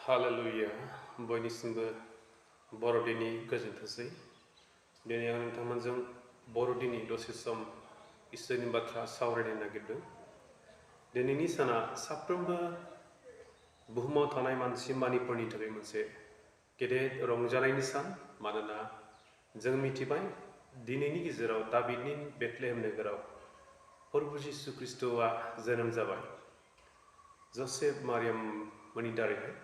Hallelujah बयनिसिमबो बर'दिननि गोजोनथोंसै दिनै आं नोंथांमोनजों बर'दिननि दसे सम इसोरनि बाथ्रा सावरायनो नागिरदों दिनैनि साना साफ्रोमबो बुहुमाव थानाय मानसि मानिफोरनि थाखाय मोनसे गेदेर रंजानायनि सान मानोना जों मिथिबाय दिनैनि गेजेराव दाबिदनि बेथलेहेम नोगोराव प्रभु जिसु ख्रीष्टआ जोनोम जाबाय जसेफ मारियाम मोननि दारैहाय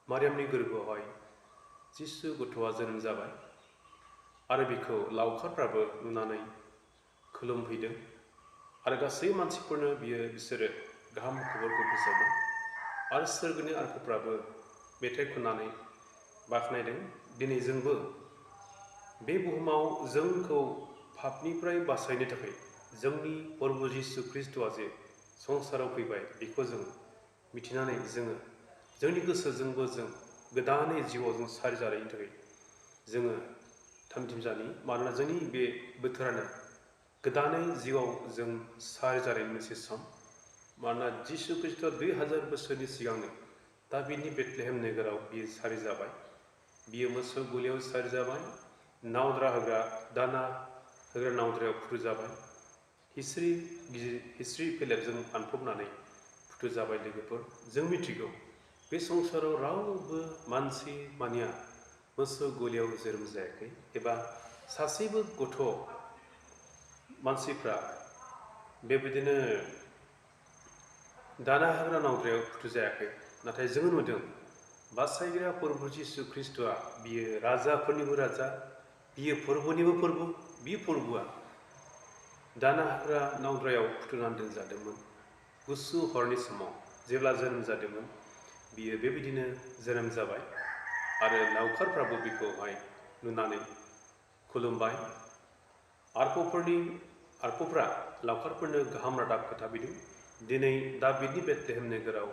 मारियामनि गोरबोआवहाय जिसु गथ'आ जोनोम जाबाय आरो बिखौ लावखारफ्राबो नुनानै खुलुमफैदों आरो गासै मानसिफोरनो बिसोरो गाहाम खबरखौ फोसावदों आरो सोरगोनि आरखफ्राबो मेथाइ खननानै बाख्नायदों दिनै जोंबो बे बुहुमाव जोंखौ पापनिफ्राय बासायनो थाखाय जोंनि प्रभु जिसु ख्रीष्टआ जे संसाराव फैबाय बेखौ जों मिथिनानै जोङो जोंनि गोसोजोंबो जों गोदानै जिउआव जों सारि जानायनि थाखाय जोङो थामथिम जानि मानोना जोंनि बे बोथोरानो गोदानै जिउआव जों सारि जानायनि मोनसे सम मानोना जिसु ख्रीष्टआ 2000 बोसोरनि सिगांनो दा बिनि बेथलेहेम नोगोराव बियो सारि जाबाय बियो मोसौ गलियाव सारि जाबाय नावद्रा होग्रा दाना होग्रा नावद्रायाव फुथु जाबाय हिस्ट्रि पेलेटजों फानफबनानै फुथु जाबाय लोगोफोर जों मिथिगौ बे संसाराव रावबो मानसि मानिया मोसौ गलियाव जोनोम जायाखै एबा सासेबो गथ' मानसिफ्रा बेबायदिनो दाना होग्रा नावद्रायाव फुथु जायाखै नाथाय जोङो नुदों बासायग्रा प्रभु जिसु ख्रीष्टआ बियो राजाफोरनिबो राजा बियो फोरबोनिबो फोरबो बे फोरबोआ दाना होग्रा नावद्रायाव फुथुनानै दोनजादोंमोन गुसु हरनि समाव जेब्ला जोनोम जादोंमोन बियो बेबायदिनो जोनोम जाबाय आरो लावखारफ्राबो बिखौहाय नुनानै खुलुमबाय आरफफ्रा लावखारफोरनो गाहाम रादाब खोथाफैदों दिनै दाबिदनि बेथलेहेम नोगोराव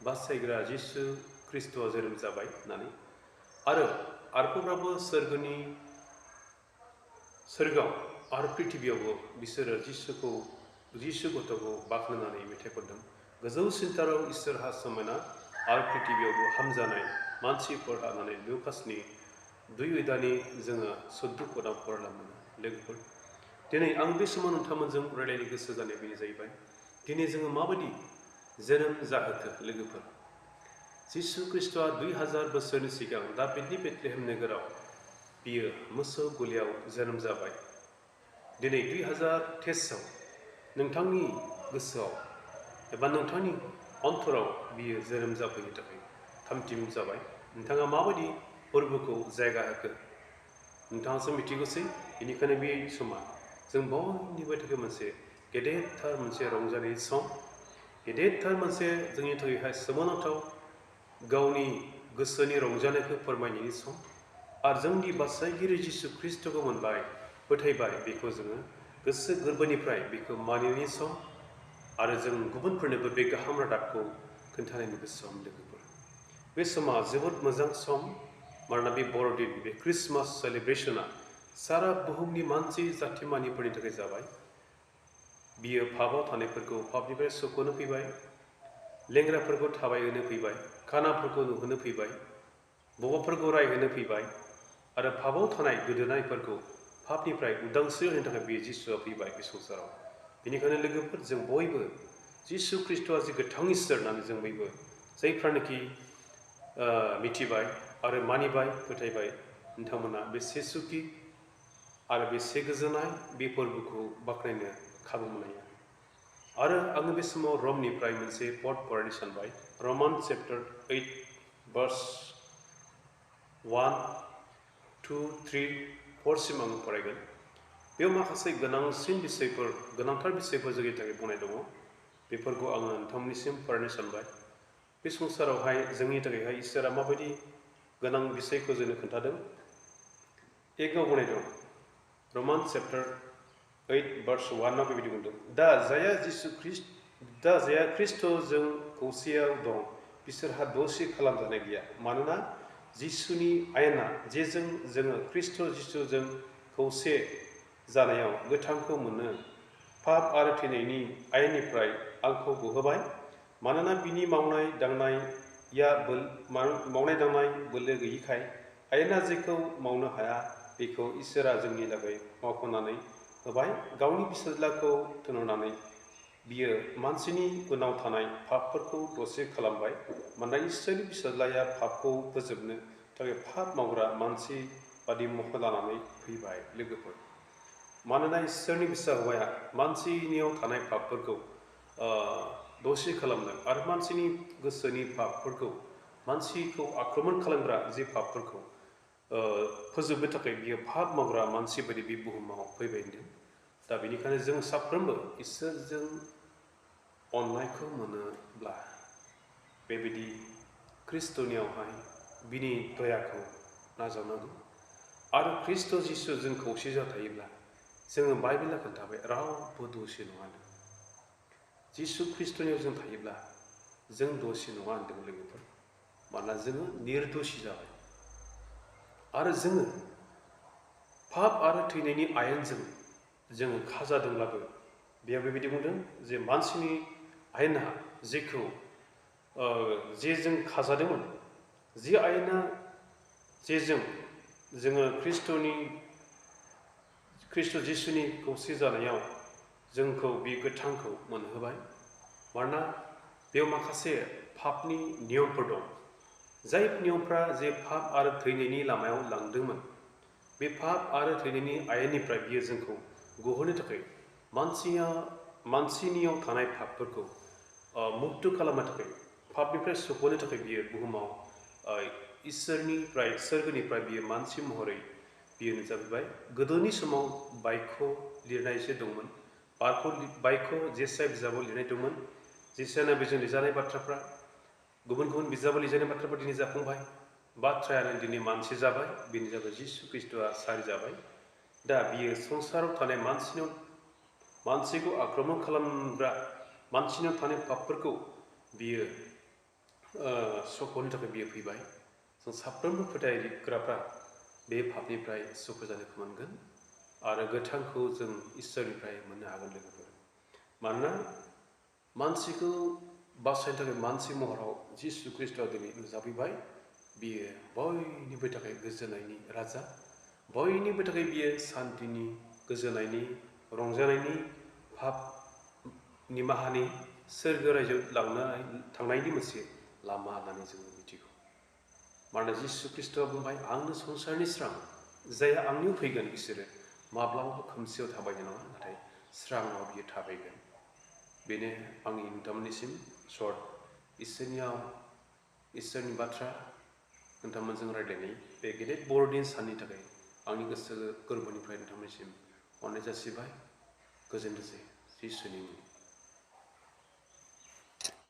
बासायग्रा जिसु ख्रीष्टआ जोनोम जाबाय होननानै आरो आरफफ्राबो सोरगोआव आरो पृथिबियावबो बिसोरो जिसु गथ'खौ बाख्नायनानै मेथाइ खनदों गोजौसिनथाराव इसोरहा समायना आरो पृथिबियावबो हामजानाय मानसिफोरहा होननानै लुकासनि 2 अध्यायनि जोङो 14 पदआव फरायना मोनो लोगोफोर दिनै आं बे समाव नोंथांमोनजों रायलायनो गोसो जानाय बेनो जाहैबाय दिनै जोङो माबायदि जोनोम जाहोखो लोगोफोर जिसु ख्रीष्टआ 2000 बोसोरनि सिगां दाबिदनि बेथलेहेम नोगोराव बियो मोसौ गलियाव जोनोम जाबाय दिनै 2023आव नोंथांनि गोसोआव एबा नोंथांनि अन्तराव बियो जोनोम जाफैनो थाखाय थामथिम जाबाय नोंथाङा माबायदि फोरबोखौ जायगा होखो नोंथाङासो मिथिगौसै बेनिखायनो बे समा जों बयनिबो थाखाय मोनसे गेदेरथार मोनसे रंजानायनि सम गेदेरथार मोनसे जोंनि थाखायहाय सोमोनांथाव गावनि गोसोनि रंजानायखौ फोरमायनायनि सम आरो जोंनि बासायगिरि जिसु ख्रीष्टखौ मोनबाय फोथायबाय बेखौ जोङो गोसो गोरबोनिफ्राय बेखौ मानिनायनि सम आरो जों गुबुनफोरनोबो बे गाहाम रादाबखौ खोन्थानायनिबो सम लोगोफोर बे समा जोबोद मोजां सम मानोना बे बर'दिन बे क्रिसमास सेलिब्रेसना सारा बुहुमनि मानसि जाथिमानिफोरनि थाखाय जाबाय बियो पापआव थानायफोरखौ पापनिफ्राय सुख'नो फैबाय लेंग्राफोरखौ थाबायहोनो फैबाय खानाफोरखौ नुहोनो फैबाय बबाफोरखौ रायहोनो फैबाय आरो पापआव थानाय गोदोनायफोरखौ पापनिफ्राय उदांस्रि होनो थाखाय बे जिसुआ फैबाय बे संसाराव बेनिखायनो लोगोफोर जों बयबो जिसु ख्रीष्टआ जे गोथां इसोर होननानै जों बयबो जायफ्रानोखि मिथिबाय आरो मानिबाय फोथायबाय नोंथांमोना बेसे सुखि आरो बेसे गोजोननाय बे फोरबोखौ बाख्नायनो खाबु मोननाया आरो आङो बे समाव रमनिफ्राय मोनसे पद फरायनो सानबाय रमान चेप्टार 8 भार्स 1, 2, 3, 4 सिम आङो फरायगोन बेयाव माखासे गोनांथार बिसयफोर जोंनि थाखाय बुंनाय दङ बेफोरखौ आङो नोंथांमोननिसिम फरायनो सानबाय बे संसारावहाय जोंनि थाखायहाय इसोरा माबायदि गोनां बिसयखौ जोंनो खोन्थादों एकाव बुंनाय दं रमान चेप्टार 8 भार्स 1 आव बेबायदि बुंदों दा जाया ख्रीष्टजों खौसेयाव दं बिसोरहा दसे खालामजानाय गैया मानोना जिसुनि आयेना जेजों जोङो ख्रीष्ट जिसुजों खौसे जानायाव गोथांखौ मोनो पाप आरो थैनायनि आयेननिफ्राय आंखौ गहोबाय मानोना बिनि मावनाय दांनाय या मावनाय दांनाय बोलो गैयिखाय आयेना जेखौ मावनो हाया बेखौ इसोरा जोंनि लागै मावख'नानै होबाय। गावनि फिसाज्लाखौ थिनहरनानै बियो मानसिनि उनाव थानाय पापफोरखौ दसे खालामबाय। मानोना इसोरनि फिसाज्लाया पापखौ फोजोबनो थाखाय पाप मावग्रा मानसि बादि महर लानानै फैबाय लोगोफोर। मानोना इसोरनि फिसा हौवाया मानसिनियाव थानाय पापफोरखौ दसे खालामनो आरो मानसिनि गोसोनि पापफोरखौ मानसिखौ आक्रमण खालामग्रा जे पापफोरखौ फोजोबनो थाखाय बियो पाप मावग्रा मानसि बायदि बे बुहुमाव फैबाय होनदों। दा बेनिखायनो जों साफ्रोमबो इसोरजों अननायखौ मोनोब्ला बेबायदि खृष्टनियावहाय बिनि दयाखौ नाजावनांगौ। आरो खृष्ट जिसुजों खौसे जाथायोब्ला जोङो बाइबेला खोन्थाबाय रावबो दसे नङा होनदों। जिसु खृष्टनियाव जों थायोब्ला जों दसे नङा होनदों लोगोफोर। मानोना जोङो निर्दोषि जाबाय। आरो जोङो पाप आरो थैनायनि आयेनजों जोङो खाजादोंब्लाबो बेयाव बेबायदि बुंदों जे मानसिनि आयेना जेखौ जेजों खाजादोंमोन, जे आयेना जेजों जोङो खृष्ट जिसुनि खौसे जानायाव जोंखौ बे गोथांखौ मोनहोबाय। मानोना बेयाव माखासे पापनि नियमफोर दं। जाय नियमफ्रा जे पाप आरो थैनायनि लामायाव लांदोंमोन, बे पाप आरो थैनायनि आयेननिफ्राय बियो जोंखौ गहोनो थाखाय मानसिनियाव थानाय पापफोरखौ मुक्त खालामनो थाखाय, पापनिफ्राय सोख'नो थाखाय बियो बुहुमाव इसोरनिफ्राय सोरगोनिफ्राय बियो मानसि महरै बियो नुजाफैबाय। गोदोनि समाव बाइख' लिरनायसो दंमोन। बाइख' जेसाया बिजाबाव लिरनाय दंमोन। जेसायानो बेजों लिरजानाय बाथ्राफ्रा गुबुन गुबुन बिजाबाव लिरजानाय बाथ्राफ्रा दिनै जाफुंबाय। बाथ्रायानो दिनै मानसि जाबाय। बेनो जाबाय जिसु खृष्टआ सारि जाबाय। दा बियो संसाराव थानाय मानसिखौ आक्रमण खालामग्रा मानसिनाव थानाय पापफोरखौ बियो सख'नो थाखाय बियो फैबाय। जों साफ्रोमबो फोथायग्राफ्रा बे पापनिफ्राय सुख जानो मोनगोन आरो गोथांखौ जों इसोरनिफ्राय मोननो हागोन लोगोफोर। मानोना मानसिखौ बासायनो थाखाय मानसि महराव जिसु खृष्टआ दिनै नुजाफैबाय। बियो बयनिबो थाखाय गोजोननायनि राजा, बयनिबो थाखाय बियो सान्तिनि, गोजोननायनि, रंजानायनि, पाप निमाहानि, सोरगो रायजोआव थांनायनि मोनसे लामा होननानै जोङो मिथिगौ। मानोना जिसु खृष्टआ बुंबाय, आंनो संसारनि स्रां, जायहा आंनियाव फैगोन बिसोरो माब्लाबाबो खोमसियाव थाबायनाय नङा, नाथाय स्राङाव बियो थाबायगोन। बेनो आंनि नोंथांमोननिसिम इसोरनि बाथ्रा नोंथांमोनजों रायज्लायनाय बे गेदेर बर'दिन साननि थाखाय आंनि गोसो गोरबोनिफ्राय नोंथांमोननिसिम अननाय जासिबाय। गोजोनथोंसै जिसुनि मुङाव।